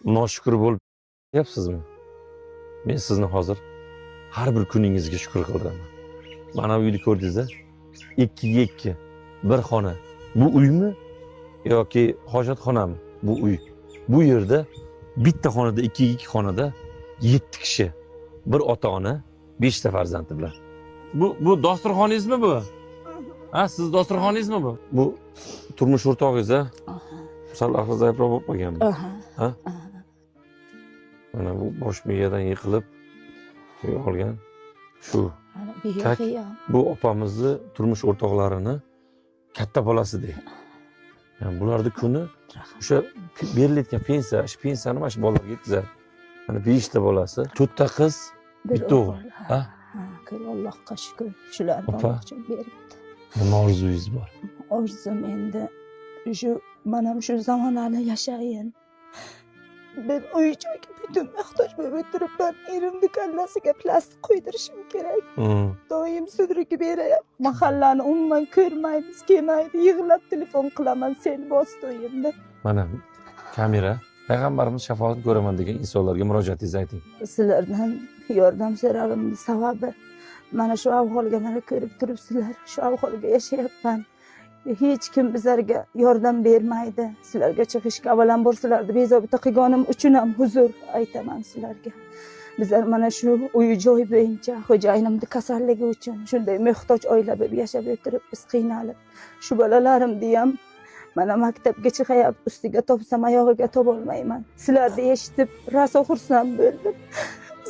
Noshukur bo'lib deyapsizmi? Men sizni hozir har bir kuningizga shukur qildiraman. Mana bu uyni ko'rdingiz-a? 2ga 2 bir xona. Bu uymi yoki hojatxonami? Bu uy. Bu yerda bitta xonada 2ga 2 xonada 7 kishi, bir ota-ona, 5 ta farzandi bilan. Bu dasturxoningizmi bu? Ha, siz dasturxoningizmi bu? Bu turmush o'rtog'ingiz-a? Sal ahli zaifroq bo'lib qolganmi? Ha? Mana bu bosh miyadan yiqilib olgan shu. Bu opamizni turmush o'rtoqlarini katta bolasidek. Yani bularni kuni o'sha berilayotgan pensiya, shu pensiyani mana shu bolalarga yetkazadi. Mana 5 ta bolasi, 4 ta qiz, bitta o'g'il. Ha? Allohga shukr, shularni Alloh beribdi. Nima orzungiz bor? Orzum endi shu, mana shu zamonani yashayin. Ben uy joyga butun muhtoj bo'lib o'tiribman. Erimni kallasiga plastik qo'ydirishim kerak. Doim sudraki berayapti. Mahallani umuman ko'rmaymiz, kelmaydi. Yig'lab telefon qilaman, sel bosdi uyimni. Mana kamera, payg'ambarimiz shafoatini ko'raman degan insonlarga murojaatingizni ayting. Sizlardan yordam so'rag'imning sababi mana shu ahvolga mana ko'rib turibsizlar. Shu ahvolga yashayapman. Hech kim bizlarga yordam bermaydi. Sizlarga chiqishga avvalambor sizlarni bezovta qilganim uchun ham huzur aytaman sizlarga. Bizlar mana shu uy joy bo'yicha xo'jayinimni kasalligi uchun shunday muhtoj oila bo'lib yashab o'tirib, biz qiynalib, shu bolalarimni ham mana maktabga chiqayapti, ustiga topsam oyog'iga topolmayman. Sizlarni eshitib rosa xursand bo'ldim.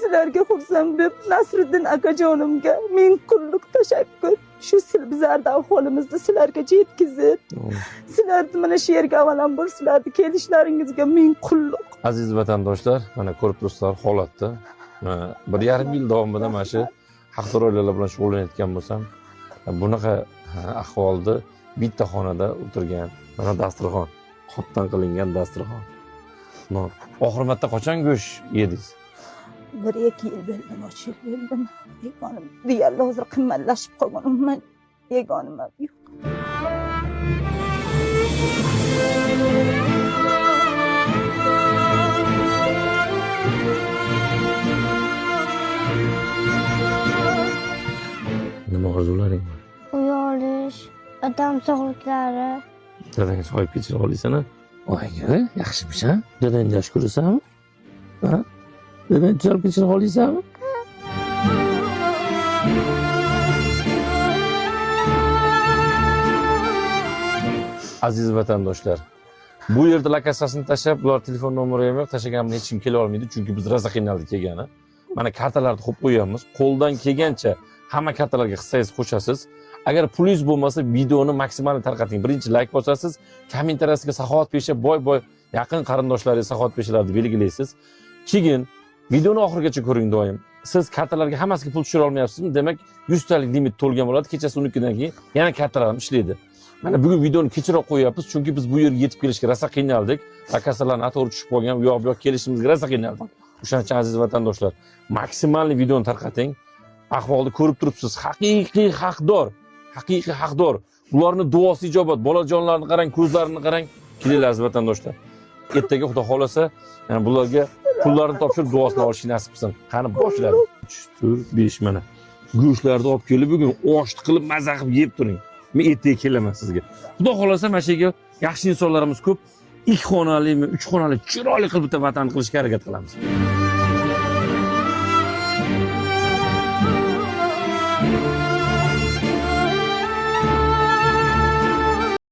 Sizlarga xursand bo'lib Nasriddin akajonimga ming qulluq tashakkur. Shu bizlarni ahvolimizni sizlarga yetkazib, sizlarni mana shu yerga avvalambor sizlarni kelishlaringizga ming qulluq. Aziz vatandoshlar, mana ko'rib turibsizlar holatni. 1,5 yil davomida mana shu haqdor oilalar bilan shug'ullanayotgan bo'lsam, bunaqa ahvolda bitta xonada o'tirgan, mana dasturxon, qopdan qilingan dasturxon. Oxir marta qachon go'sht yedingiz? 1-2 yil bo'ldim, 3 yil bo'ldim. Yegonim deyarli hozir qimmatlashib qolgan, umuman yegonim ham yo'q. Nima orzularing bor? Uy olish, odam sog'liklari. Dadang sohib kechira olasan-a? Voy, yaxshimisan? Dadangni yaxshi ko'rasanmi? Ha? Dadang tuzalib ketishini xohlaysanmi? Aziz vatandoshlar, bu yerda lakasasini tashlab, bular telefon nomeri ham yo'q, tashlaganimni hech kim kela olmaydi, chunki biz rosa qiynaldik kelgani. Mana kartalarni qo'yib qo'yamiz. Qo'ldan kelgancha hamma kartalarga hissangizni qo'shasiz. Agar pulingiz bo'lmasa, videoni maksimal tarqating. Birinchi like bosasiz, kommentariyasiga saxovatpesha boy-boy yaqin qarindoshlaringiz saxovatpeshalarni belgilaysiz. Keyin videoni oxirigacha ko'ring doim. Siz kartalarga hammasiga pul tushira olmayapsizmi? Demak, 100 talik limit to'lgan bo'ladi. Kechasi 12 dan keyin yana kartalar ham ishlaydi. Mana bugun videoni kechroq qo'yapmiz, chunki biz bu yerga yetib kelishga rosa qiynaldik. Kasallarni noto'g'ri tushib qolgan, u yoq bu yoq kelishimizga rosa qiynaldik. O'shaning uchun aziz vatandoshlar, maksimal videoni tarqating. Ahvolni ko'rib turibsiz. Haqiqiy haqdor, haqiqiy haqdor. Ularning duosi ijobat. Bolajonlarni qarang, ko'zlarini qarang. Kelinglar aziz vatandoshlar. Ertaga Xudo xolasa, yani bularga pullarni topshirib duosini olishni nasib qilsin. Qani boshlar. 3 4 5 mana. Go'shtlarni olib kelib bugun oshni qilib maza qilib yeb turing. Men ertaga kelaman sizga. Xudo xolasa mana shu yerga yaxshi insonlarimiz ko'p. 2 xonalimi, 3 xonali chiroyli qilib bitta vatan qilishga harakat qilamiz.